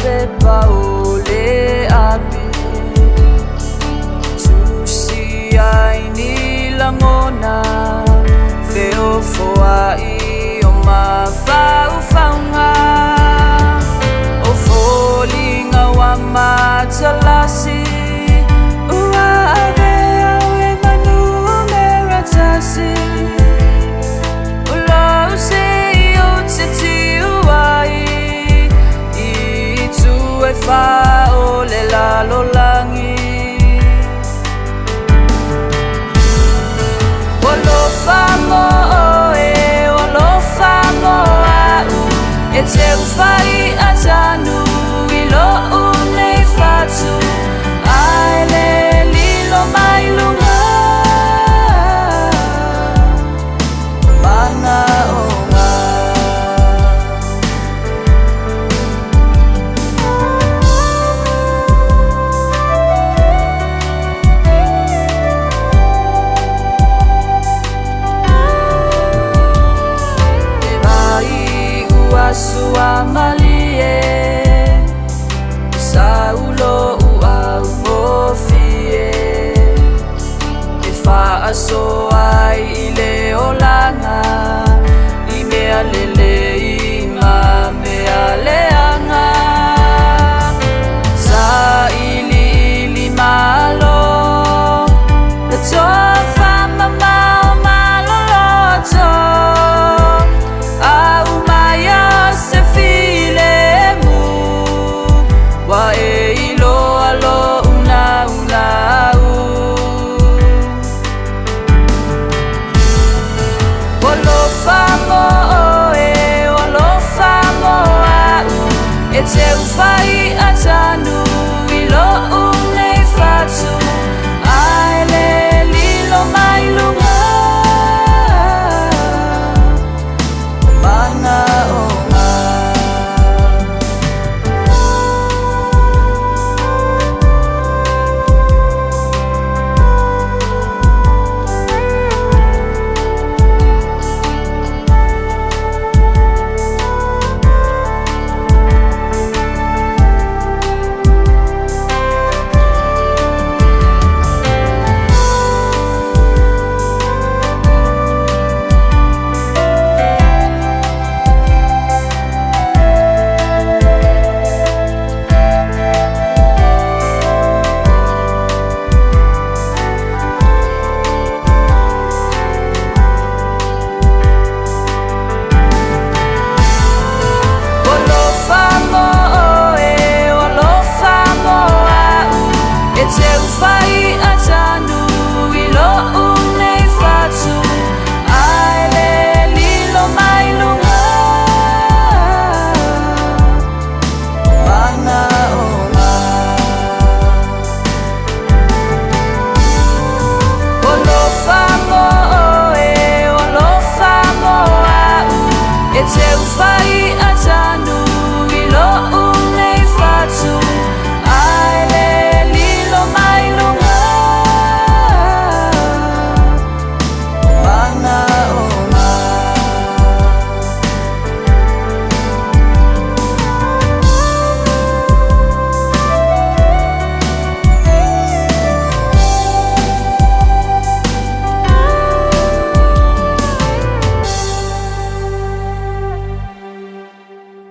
pepa o le api. Tusi ai ni lagona feofoai o mafaufauga. O foliga ua matalasi ua avea au e manu mera tasi. O lau sei ou te tiu ai i itu e fā o le lalolagi. Ua alofa mo oe, ua alofa mo a'u, e teu fai atanu i lo'u nei fatu.